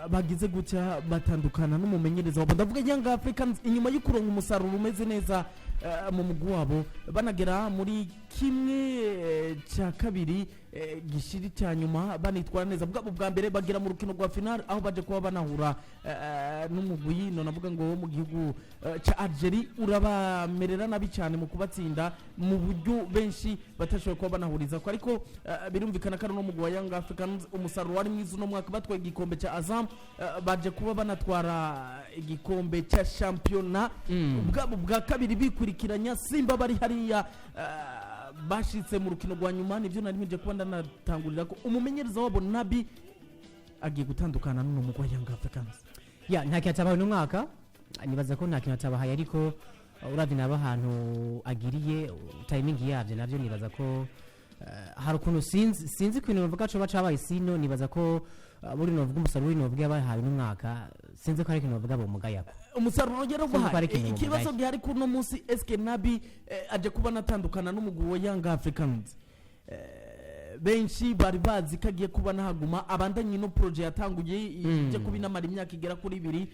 bagize gutya batandukana n'umumenyereza wabo. Ndavuga Young Africans, inyuma yo kuronka umusaruro umeze neza mu mugwi wabo, banagera muri kimwe cya kabiri gishiri cya nyuma, banitwara neza bwabo bwa mbere, bagera mu rukino rwa final aho baje kuba banahura n'umugwi, no navuga ngo wo mu gihugu ca Algeria, urabamerera nabi cyane mu kubatsinda mu buryo benshi batashoboye kuba banahuriza ko. Ariko birumvikana ko ari n'umugwi wa Young Africans umusaruro wari mwiza uno mwaka. Batwaye igikombe cya Azam, baje kuba banatwara igikombe cya shampiyona bwabo bwa kabiri bikurikiranya. Simba bari hariya, bashitse mu rukino rwa nyuma. Nibyo nari mpije kuba ndanatangurira ko umumenyereza wabo Nabi agiye gutandukana n'uno mugwi wa Young Africans. Ya, nta kintu atabaye uno mwaka. Nibaza ko nta kintu atabahaye, ariko uravye nabo ahantu agiriye, timing yavyo navyo, nibaza ko hari ukuntu sinzi ikintu novuga coba cabaye. Sino nibaza ko buri novuga umusaruro uri novuga yabahaye uno mwaka, sinzi ko hari ikintu novuga bomugayako. Umusaruro rero Sinzi ko buhari. hari ikintu Ikibazo bamugaye. gihari kuri uno munsi, eske Nabi aje kuba natandukana n'umugwi wa Young Africans? Benshi bari bazi ko agiye kuba nahaguma abandanye ino projet yatanguye, ije kuba inamara imyaka igera kuri 2.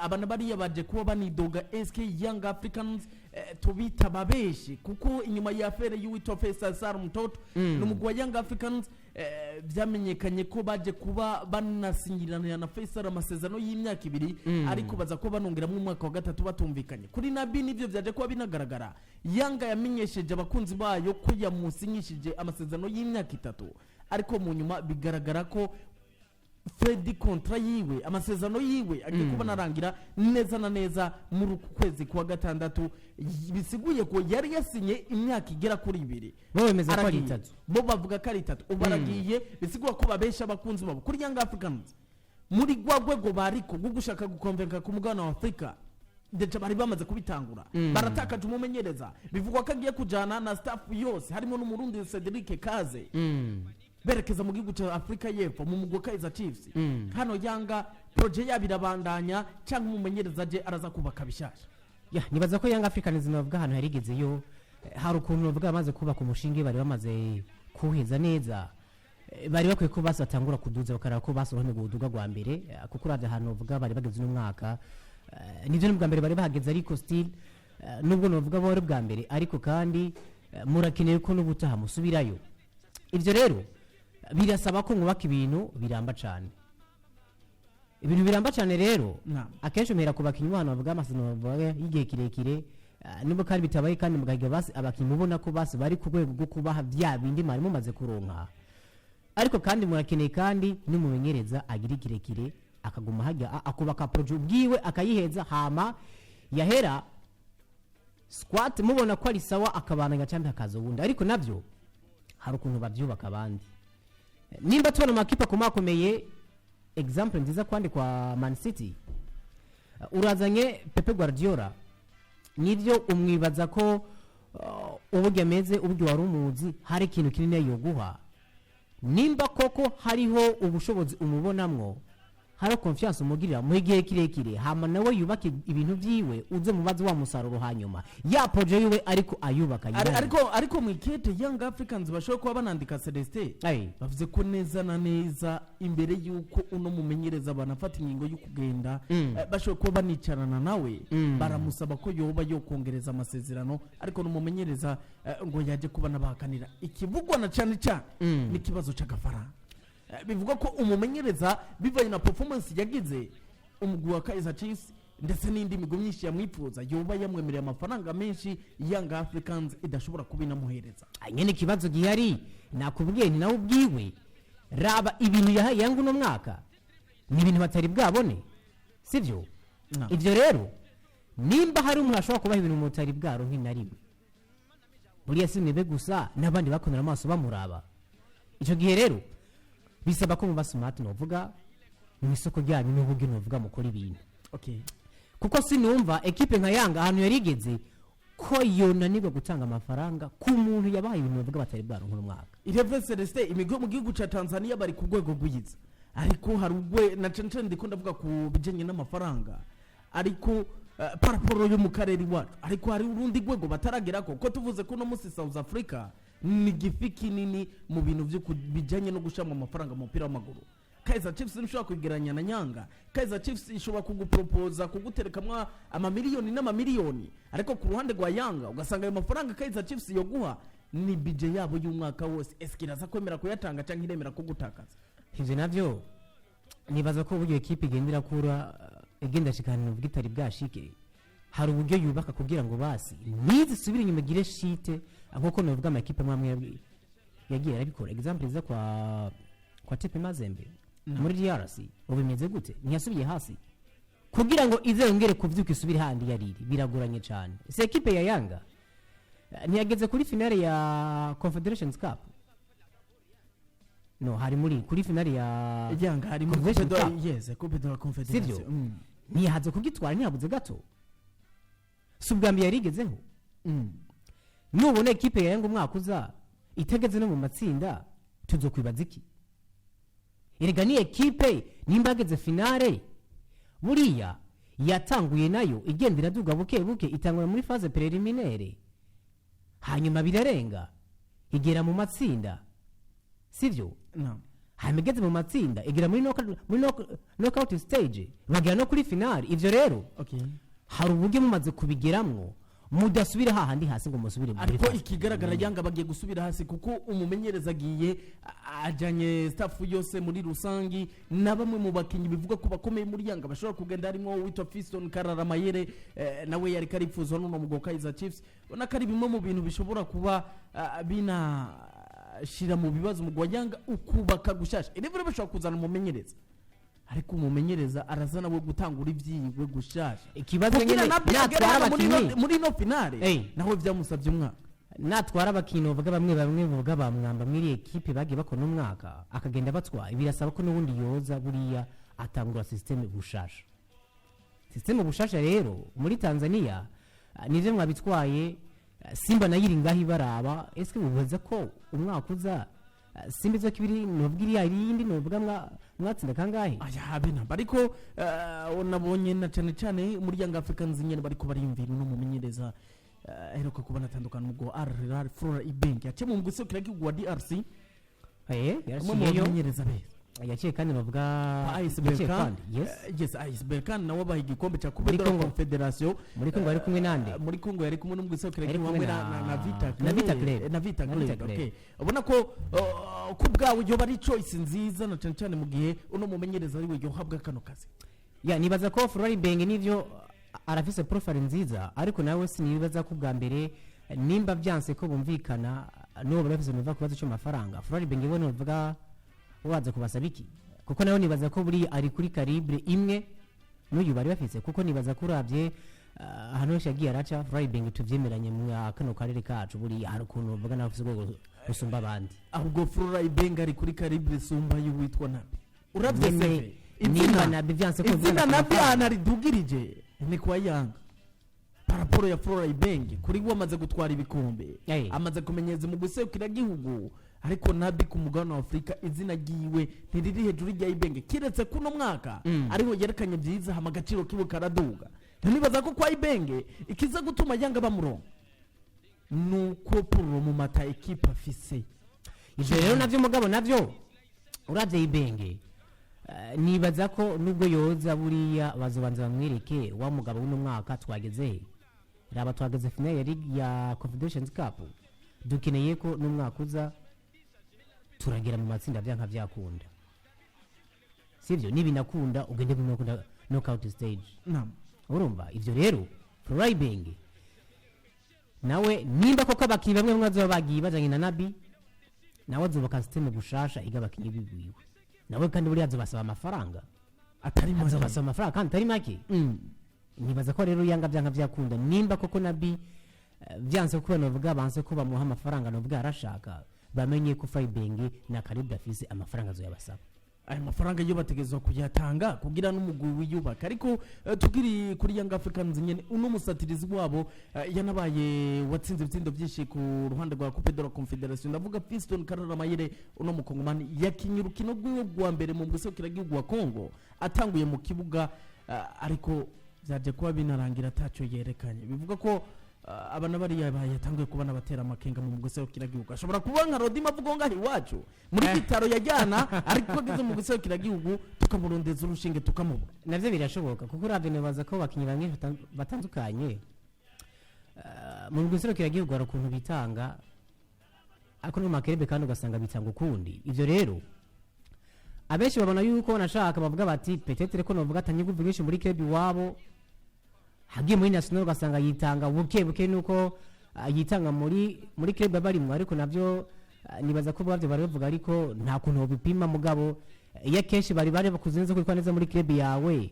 Abana bariya baje kuba banidoga. Eske Young Africans tubita babeshi? Kuko inyuma ya affaire y'uwitwa Faisal Salum Mtoto n'umugwi wa Young Africans, vyamenyekanye ko baje kuba banasinyirana na Faisal amasezerano y'imyaka 2, ariko baza kuba banongeramo umwaka wa gatatu batumvikanye. Kuri Nabi nivyo vyaje kuba binagaragara. Yanga yamenyesheje abakunzi bayo ko yamusinyishije amasezerano y'imyaka 3, ariko mu nyuma bigaragara ko fin de contrat yiwe, amasezerano yiwe agiye kuba narangira neza na neza muri uku kwezi kwa gatandatu. Bisiguye ko yari yasinye imyaka igera kuri 2. Bo bemeza ko ari Aragiye. 3. Bo bavuga ko ari 3. Ubu aragiye, bisigura ko babesha abakunzi babo. Kuri Young Africans, muri rwa rwego bariko rwo gushaka gukonvenka ku mugabane wa Afurika, ndetse bari bamaze kubitangura, baratakaje umumenyereza, bivugwa ko agiye kujana na staff yose harimo n'Umurundi Cedric Kaze, berekeza mu gihugu cya Afurika y'Epfo mu mugwi wa Kaizer Chiefs. Hano Yanga projet yabo irabandanya, cyangwa umumenyereza aje araza kubaka bishasha? Ya, nibaza ko Young Africans bavuga ahantu yarigezeyo, hari ukuntu bavuga bamaze kubaka umushinge, bari bamaze kuwuheza neza. Bari bakwiye ko basi batangura kuduza, bakaraba ko basi uruhome rw'uduga rwa mbere, kuko uravye ahantu bavuga bari bageze uno mwaka, nivyo ni bwa mbere bari bahageze, ariko still, nubwo novuga bo ari bwa mbere, ariko kandi murakeneye ko n'ubutaha musubirayo. Ivyo rero birasaba ko mwubaka ibintu biramba cane. Ibintu biramba cane rero, akenshi muhera ku bakinyi b'ahantu bavuga amasezerano bavuga y'igihe kirekire, nubwo kandi bitabaye, kandi mugahiga basi abakinyi mubona ko basi bari ku rwego rwo kubaha vya bindi mwari mumaze kuronka. Ariko kandi murakeneye kandi n'umumenyereza agira kirekire, akaguma hajya, akubaka projet ubwiwe akayiheza, hama yahera squad mubona ko ari sawa, akabandanya cyangwa hakaza uwundi. Ariko navyo hari ukuntu bavyubaka abandi. Nimba tubona amakipe akomakomeye, example nziza kwandi kwa Man City, urazanye Pepe Guardiola, nivyo umwibaza ko uburyo ameze, uburyo wari umuzi, hari ikintu kinini yoguha. Nimba koko hariho ubushobozi umubonamwo, hariho confiance umugirira mu gihe kirekire, hama nawe yubake ibintu vyiwe, uze mubaze wa musaruro hanyuma ya projet yiwe, ariko ayubaka yirangiye. Ariko mu ikete Young Africans bashobora kuba banandika, Celestin, bavuze ko neza na neza imbere y'uko uno mumenyereza banafata ingingo yo kugenda, bashobora kuba banicarana nawe, baramusaba ko yoba yokongereza amasezerano, ariko n'umumenyereza ngo yaje kuba nabahakanira. Ikivugwa na cyane cyane n'ikibazo c'agafaranga. Bivugwa ko umumenyereza, bivanye na performance yagize, umugwi wa Kaizer Chiefs ndetse n'indi migwi myinshi yamwifuza, yoba yamwemereye amafaranga menshi Young Africans idashobora kuba inamuhereza. Ah, nyene ikibazo gihari nakubwiye, ni nawe ubwiwe raba ibintu yahaye Yanga uno mwaka, ni ibintu batari bwabone, sibyo? No. Ivyo rero, nimba hari umuntu ashobora kubaha ibintu mutari bwaronke na rimwe, buriya si mwebwe gusa, n'abandi bakonera amaso bamuraba. Icyo gihe rero bisaba ko muba smart, novuga mu isoko ryanyu n'uburyo novuga mukora ibintu, kuko sinumva ekipe nka Yanga ahantu yarigeze ko yonanirwa gutanga amafaranga ku muntu yabahaye ibintu bavuga batari bwaronke uno mwaka. Ireve Celestin, imigwi yo mu gihugu ca Tanzania bari ku rwego rwiza, ariko hari ubwe na cane cane ndiko ndavuga ku bijanye n'amafaranga, ariko par rapport yo mu karere iwacu, ariko hari urundi rwego bataragerako, ko tuvuze ko uno munsi South Africa ni igifi kinini mu bintu vyo bijanye no gushiramo amafaranga mu mupira w'amaguru. Kaizer Chiefs ntushobora kuyigereranya na Yanga. Kaizer Chiefs ishobora kugupropoza kuguterekamwa amamiliyoni n'amamiliyoni, ariko ku ruhande rwa Yanga ugasanga ayo mafaranga Kaizer Chiefs yoguha ni budget yabo y'umwaka wose. Eske iraza kwemera kuyatanga cyangwa iremera kugutakaza? Ivyo navyo nibaza ko uburyo ekipe igenda irakura, igenda shikana ubwo itari bwashike, hari uburyo yubaka kugira ngo basi ntizisubire inyuma, igire shite nkuko novuga amakipe amwe amwe yagiye arabikora. Example iza kwa TP Mazembe muri DRC, ubu bimeze gute? Ntiyasubiye hasi kugira ngo ize yongere kuvyuka isubire handi yariri, biragoranye cyane. Si ekipe ya Yanga, ntiyageze kuri finale ya Confederations Cup? No hari muri kuri finale ya Yanga hari muri Confederation Coupe de Cup. Yes, Coupe de la Confederation. Sivyo? Ntiyahaze kugitwara, ntiyabuze gato, si ubwa mbere yarigezeho. Nubona ekipe ya Yanga umwaka uza itageze no mu matsinda, tuzokwibaza iki? Erega ni ekipe nimba yageze finale, buriya yatanguye nayo igenda iraduga buke buke, itangura muri phase préliminaire, hanyuma birarenga igera mu matsinda, sivyo? No. Hanyuma igeze mu matsinda igera muri knockout stage, bagera no kuri finale. Ivyo rero hari uburyo mumaze kubigeramwo mudasubira hahandi hasi ngo musubire muri Ariko phase. ikigaragara, Yanga bagiye gusubira hasi kuko umumenyereza agiye ajanye staff yose muri rusangi, na bamwe mu bakinyi bivuga ko bakomeye muri Yanga bashobora kugenda, harimo witwa Fiston Karara Mayere, nawe yari karipfuzwa n'uno mugabo Kaizer Chiefs. Ubona ko ari bimwe mu bintu bishobora kuba binashira mu bibazo umugwi wa Yanga ukubaka gushasha. Irevure bashobora kuzana umumenyereza, ariko umumenyereza araza nawe gutangura ibyiwe gushasha Ikibazo kugira nyene nabyo agere natwara hano abakinyi muri ino finale. Hey. Nawe byamusabye umwaka. Natwara abakinyi bavuga bamwe bamwe bavuga bamwamba muri ekipe bagiye bakora umwaka akagenda batwaye, birasaba ko n'ubundi yoza buriya atangura système bushasha. Système bushasha rero muri Tanzania, nivyo mwabitwaye, Simba nayo iri ngaho ibaraba. Eske mubaza ko umwaka uza, Simba izo kibiri novuga iriya yindi novuga mwatsinda kangahe? Aya habe namba, ariko nabonye na cyane cyane muri Young Africans nyene bariko bariyumvira uno mumenyereza, aheruka kubona atandukana ubwo Al Hilal, Flora Ibenge, yaciye mu mugwi gihugu wa DRC, eh umwe mu yarashiyeyo. bamenyereza beza. Yaciye kandi novuga AS yaciye Berkane. kandi, yes. Yes, AS Berkane nawe abaha igikombe cya Coupe Muri de la Congo. Confederation. Muri Congo yari kumwe nande? Muri Congo yari kumwe n'umugwi Yari gihugu kumwe hamwe na Vita na Vita Club. Club. Na Vita Na Club. Vita Club. Okay, ubona ko ku bwawe yoba ari choice nziza, na cyane cyane mu gihe uno mumenyereza ari we yohabwa kano kazi? Ya, nibaza ko Florent Ibenge nivyo arafise profile nziza, ariko nawe sinibaza ko bwa mbere nimba byanse ko bumvikana n'uwo bari bafise nuva ku kibazo cy'amafaranga, Florent Ibenge we novuga waza kubasaba iki? Kuko nawe nibaza ko buri ari kuri calibre imwe n'uyu bari bafise, kuko nibaza ko uravye ahantu henshi yagiye araca Florent Ibenge, tuvyemeranye mu kano karere kacu, buriya hari ukuntu bavuga nawe afise urwego rusumba abandi. Ahubwo Flora Ibenga ari kuri calibre isumba y'uwitwa Nabi uravye Nyene, seve nimba izina Nabi vyanse ko izina bumvikana ku Nabi mafaranga. ahantu aridugirije ni kwa Yanga par rapport ya Flora Ibenge. Kuri we amaze gutwara ibikombe, amaze kumenyereza mu gusekura gihugu, ariko Nabi ku mugabane wa Afurika izina ryiwe ntiriri hejuru rya Ibenge, kiretse kuno mwaka ariho yerekanye byiza, hama agaciro kiwe karaduga. Ntibaza ko kwa Ibenge ikiza gutuma Yanga bamuronka nuko puro mu mata ekipa afise. Ivyo rero navyo, mugabo navyo uravye Ibenge, nibaza ko nubwo yoza buriya bazobanza bamwereke wa mugabo w'uno mwaka twageze he? Raba twageze finale ya League ya Confederations Cup, dukeneye ko n'umwaka uza turagera mu matsinda vyanka vyakunda, sivyo? Nibinakunda ugende muri knockout stage. Naam. Urumva ivyo rero Florent Ibenge nawe nimba koko abakinyi bamwe bamwe bazoba bagiye bajanye na Nabi, nawe azubaka système gushasha iga abakinyi biwiwe nawe, kandi buriya azobasaba amafaranga. Atari make. Azobasaba amafaranga kandi atari make. Nibaza ko rero Yanga byanka byakunda nimba koko Nabi vyanse kuba novuga banse ko bamuha amafaranga novuga arashaka, bamenye ko Florent Ibenge na calibre afise amafaranga azoyabasaba. Aya mafaranga yo bategerezwa kuyatanga kugira n'umugwi wiyubaka. Ariko tukiri kuri Young Africans nyene, uno musatirizi wabo yanabaye watsinze ibitsindo byinshi ku ruhande rwa Coupe de la Confederation, ndavuga Fiston Karara Mayere, uno mukongomani yakinye urukino rwiwe rwa mbere mu gihugu wa Congo atanguye mu kibuga, ariko byaje kuba binarangira ataco yerekanye, bivuga ko Aba bariya yatanguye kubona abatera amakenga mu mugwi serukiragihugu, ashobora kuba nka Rodima avuga ngaho iwacu muri bitaro yajyana, ariko ageze mu gihugu tukamurondeza urushinge tukamubura. Navyo birashoboka, kuko uravye nibaza ko abakinyi bamwe batandukanye. Mu mugwi serukiragihugu hari ukuntu bitanga, ariko no mu makerebe kandi ugasanga bitanga ukundi. Ivyo rero abenshi babona yuko banashaka bavuga bati peut-être ko novuga atanye inguvu nyinshi muri club iwabo, hagiye muri national ugasanga yitanga buke buke, nuko yitanga muri club abarimwo. Ariko navyo nibaza ko bavyo bari bavuga, ariko nta kuntu bipima. Mugabo iyo akenshi bari bakuze neza kwitwa neza muri club yawe,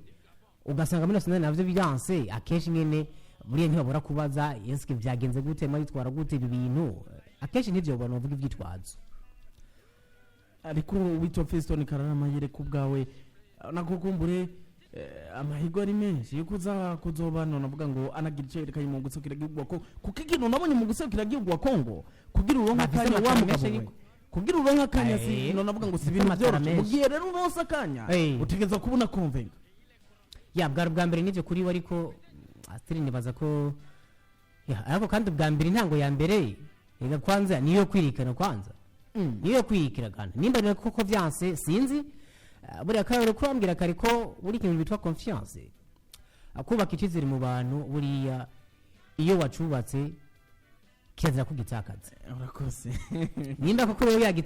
ugasanga muri national navyo biranse, akenshi nyene buriya ntibabura kubaza: "Eske vyagenze gute? Mwitwara gute?" Ibi bintu akenshi ntivyobona uvuga ivyitwazo. Ariko witwa Fiston Kararama, yereka ubwawe nakukumbure amahirwe ari menshi yuko uza kuzoba none avuga ngo anagira icyo yerekanye mu gihugu wa Kongo, kuko ikintu nabonye mu gihugu wa Kongo, kugira uronke Bafise akanya wa amatara mugabo menshi we, ariko. kugira uronke akanya si none avuga ngo si bafise ibintu amatara byoroshye mu menshi. gihe rero uronse akanya, utegereza kubona konvenga. Ya, bwari ubwa mbere nivyo kuri we, ariko Astrid nibaza ko ya, ariko kandi ubwa mbere, intango ya mbere rega kwanza niyo kwirikana, kwanza niyo kwirikiragana. Nimba rero koko vyanse, sinzi. Buriya karero kurambwira kare ko buri kintu bitwa confiance, kubaka icyizere mu bantu, buriya iyo wacubatse kirazira kugitakaza. Urakoze. Nimba koko rero.